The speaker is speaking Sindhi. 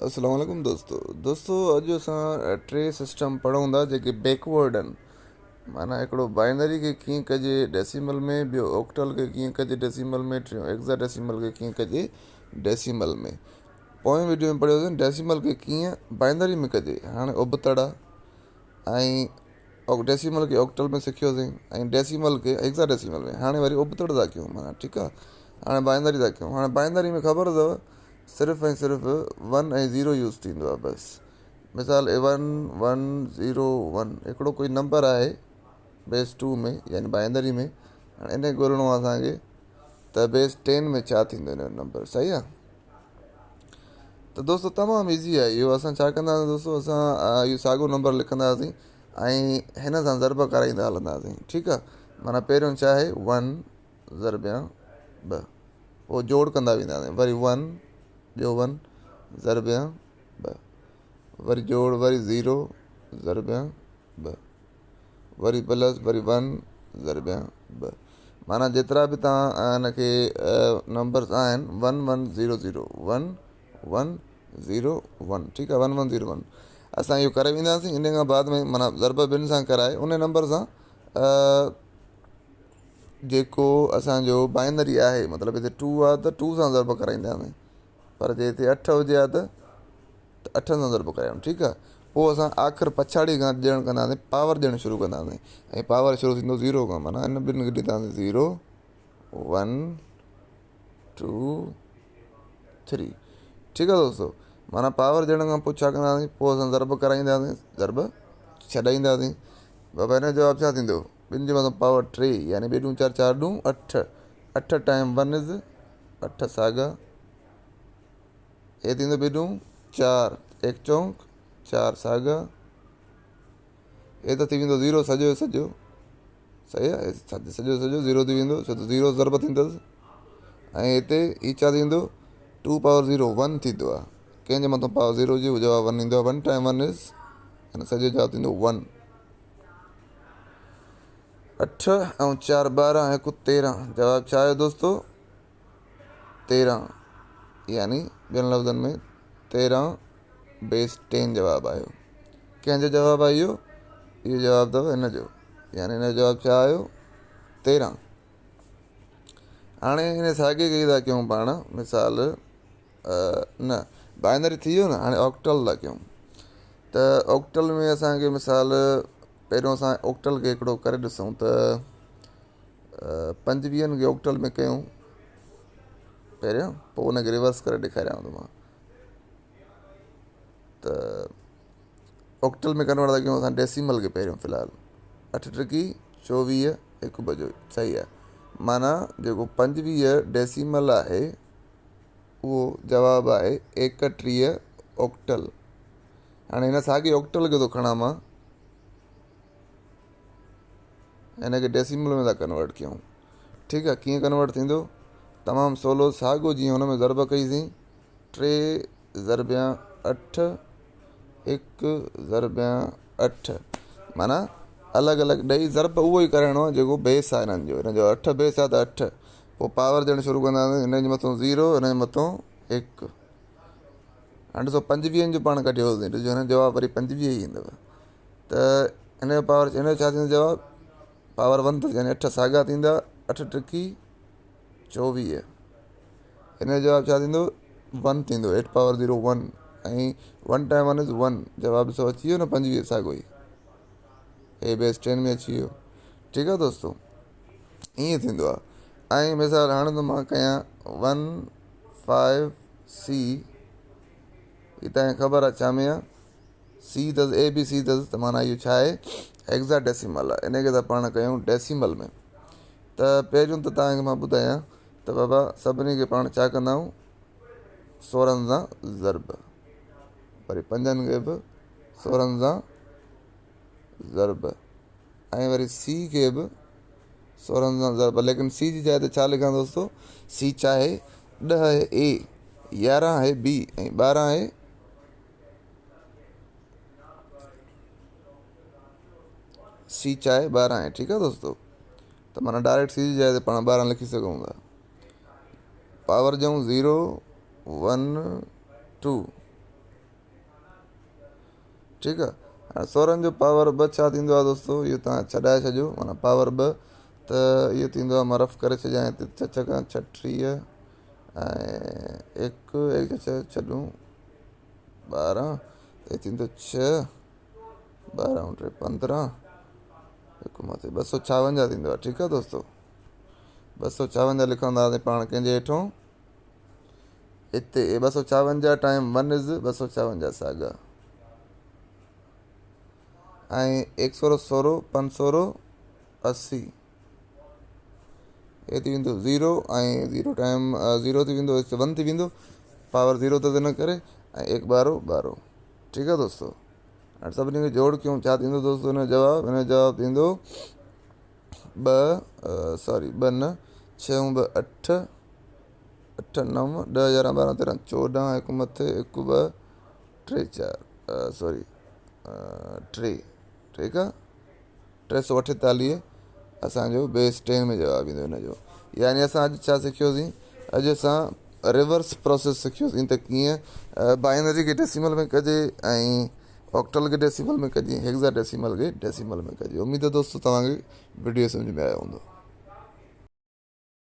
السلام عليڪم دوستو دوستو اڄ اسان ٽي سسٽم پڙهون ٿا جيڪي بيڪورڊ آهن معنيٰ هڪڙو بائنري کي ڪيئن ڪجي ڊيسيمل ۾ ٻيو اوڪٽل کي ڪيئن ڪجي ڊيسيمل ۾ ٽيون هيگزا ڊيسيمل کي ڪيئن ڪجي ڊيسيمل ۾ پوئين ويڊيو ۾ پڙهيوسين ڊيسيمل کي ڪيئن بائنري ۾ ڪجي هاڻي ابتڙ آهي ۽ ڊيسيمل کي اوڪٽل ۾ سکيوسين ۽ ڊيسيمل کي هيگزا ڊيسيمل ۾ هاڻي وري ابتڙ ٿا ڪيون معنيٰ ٺيڪ آهي هاڻي بائنري ٿا ڪيون هاڻي بائنري ۾ خبر اٿو صرف ۽ صرف ون ۽ زيرو يوز ٿيندو آهي بس مثال ون ون زيرو ون هڪڙو ڪوئي نمبر آهي بيس ٽو ۾ يعني بائنري ۾ هاڻي ان کي ڳولڻو آهي اسانکي ته بيس ٽين ۾ ڇا ٿيندو ان جو نمبر صحيح آهي ته دوستو تمام ايزي آهي اهو اسان ڇا ڪنداسين دوستو اسان اهو ساڳو نمبر لکنداسين ۽ هن سان ضرب ڪرائيندا هلنداسين ٺيڪ آهي معنيٰ پهريون ڇا آهي ون ضربيان ٻه پوء جوڙ ڪندا وينداسين وري ون ٻيو ون ضربيان ٻه وري جوڙ وري زيرو ضربيان ٻه وري پلس وري ون ضربيان ٻه معنيٰ جيترا به توهان هن کي نمبرس آهن one one zero zero one one zero one ٺيڪ آهي ون ون زيرو ون اسان اهو ڪري وينداسين ان کان بعد ۾ معنيٰ ضرب ٻن سان ڪرائي ان نمبر سان جيڪو اسان جو بائنري آهي مطلب هتي ٽو آهي ته ٽو سان ضرب ڪرائينداسين پر جي هتي اٺ هجي ها ته اٺن سان ضرب ڪرايون ٺيڪ آهي پوء اسان آخر پڇاڙي کان ڏيڻ ڪنداسين پاور ڏيڻ شروع ڪنداسين ۽ پاور شروع ٿيندو زيرو کان معنيٰ هن ٻن کي ڏينداسين زيرو ون ٽو ٿري ٺيڪ آهي دوستو معنيٰ پاور ڏيڻ کان پوء ڇا ڪنداسين پوء اسان ضرب ڪرائينداسين ضرب ڇڏائينداسين بابا هن جو جواب ڇا ٿيندو ٻن جي مٿان پاور ٽي يعني ٻه ڏون چار چار ڏون اٺ اٺ ٽائيم ون از اٺ ساڳا هي ٿيندو ٻه ڏون چار ايڪ چونڪ چار ساڳا هي ته ٿي ويندو زيرو سڄو سڄو صحيح آهي سڄو سڄو زيرو ٿي ويندو ڇو ته زيرو ضرب ٿيندس ۽ هتي هي ڇا ٿيندو ٽو پاور زيرو ون ٿيندو آهي ڪنهن جي مٿان پاور زيرو هجي جواب ون ايندو آهي ون ٽائيم ون از هن سڄو جواب ٿيندو ون اٺ ۽ چار 12 هڪ 13 جواب ڇا آيو دوستو؟ 13 يعني ٻين لفظن ۾ 13 بيس ٽين جواب آيو. ڪنهن جو جواب آيو اهو؟ اهو جواب اٿو هن جو يعني هن جو جواب ڇا آيو؟ 13. هاڻي ان ساڳي کي ٿا ڪيون پاڻ مثال نه بائنري ٿي ويو نه هاڻي آڪٽل ٿا ڪيون ته آڪٽل ۾ اسانکي مثال پهريون اسان اوڪٽل کي هڪڙو ڪري ڏسون ته پنجويهن کي اوڪٽل ۾ ڪيون پهريان پوء ان کي ريورس ڪري ڏيکاريان ٿو مان ته اوڪٽل ۾ ڪنورٽ ٿا ڪيون اسان ڊيسيمل کي پهريون في الحال اٺ ٽڪي 24 هڪ بجو صحيح آهي معنيٰ جيڪو 25 ڊيسيمل آهي اهو جواب آهي 31 اوڪٽل. هاڻي هن ساڳي اوڪٽل کي ٿو کڻان مان هن کي ڊيسيمل ۾ ٿا ڪنورٽ ڪيون ٺيڪ آهي ڪيئن ڪنورٽ ٿيندو تمام سولو ساڳو جيئن هن ۾ ضرب ڪئيسين ٽي ضربيان اٺ هڪ ضربيان اٺ معنيٰ الڳ الڳ ڏئي ضرب اهو ئي ڪرائڻو آهي جيڪو بيس آهي هنن جو هن جو اٺ بيس آهي ته اٺ پوء پاور ڏيڻ شروع ڪنداسين هن جي مٿو زيرو هن جي مٿو هڪ هاڻي ڏسو پنجويهن جو پاڻ ڪڍيو هوسين ڏسجو هن جو جواب وري 25 ئي ايندو ته هن جو پاور هن جو ڇا ٿيندو جواب پاور ون اٿس يعني اٺ ساڳا ٿيندا اٺ ٽڪي 24 هن جو جواب ڇا ٿيندو ون ٿيندو eight power zero one ۽ one time one is one جواب ڏسو اچي ويو نه 25 ساڳو ئي اي بيس ٽين ۾ اچي ويو ٺيڪ آهي دوستو ائين ٿيندو آهي ۽ مثال هاڻي ته مان ڪيان ون فائيو سي هي تنهن کي خبر آهي ڇا ۾ آهي سي اٿس اي بي سي اٿس ته معنيٰ اهو ڇا آهي هيگزا ڊيسيمل آهي ان کي ته پاڻ ڪيون ڊيسيمل ۾ ته پهريون ته توهان کي مان ٻڌايان ته بابا سڀني کي پاڻ ڇا ڪندا آهيون 16 سان ضرب وري پنجن کي به 16 سان ضرب ۽ وري سي کي به 16 سان ضرب ليڪن سي جي جاء تي ڇا لکان دوستو سي ڇا آهي 10 آهي اي 11 آهي بي ۽ 12 آهي سي ڇا آهي 12 آهي ٺيڪ آهي دوستو ته معنيٰ ڊائريڪٽ سي جي جاء تي پاڻ 12 لکي سگهون ٿا پاور ڏيون 0 1 2. ٺيڪ آ هاڻي سورهن جو پاور ٻه ڇا ٿيندو آ دوستو اهو تان ڇڏائي ڇڏيو معنيٰ پاور ٻه ته اهو ٿيندو آ مان رف ڪري ڇڏيان هتي ڇهه ڇهه کان ڇٽيهه ۽ هڪ هڪ ڇهه ڇڏون ٻارهن هي ٿيندو ڇهه ٻارهن ٽي پندرهن هڪ مٿي ٻه سو ڇاونجاهه ٿيندو آ ٺيڪ آ دوستو ٻه سو ڇاونجاهه لکنداسين پاڻ ڪنهن جي هيٺون هتي اي ٻه سو ڇاونجاهه ٽائيم ون از ٻه سو ڇاونجاهه ساڳا ۽ هڪ سو سورو پنج سو اسي هي ٿي ويندو زيرو ۽ زيرو ٽائيم زيرو ٿي ويندو هتي ون ٿي ويندو پاور زيرو اٿس ان ڪري ۽ هڪ ٻارو ٻارو ٺيڪ آهي دوستو هاڻي سڀني کي جوڙ ڪيون ڇا ٿيندو دوستو ان جو جواب ان جو جواب ٿيندو ٻه سوري ٻه نه ڇهه ٻه اٺ اٺ نو ڏهه يارهن ٻارهن تيرهن چوڏهن هڪ مٿي هڪ ٻه ٽي چار سوري ٽي ٺيڪ آ ٽي سو اٺيتاليهه اسانجو بيس ٽين ۾ جواب ايندو هن جو يعني اسان اڄ ڇا سکيوسين اڄ اسان ريورس پروسيس سکيوسين ته ڪيئن بائنري کي ڊيسيمل ۾ ڪجي ۽ آڪٽل کي ڊيسيمل ۾ ڪجي هيگزا ڊيسيمل کي ڊيسيمل ۾ ڪجي اميد دوستو توهان کي وڊيو سمجھ ۾ آيو هوندو.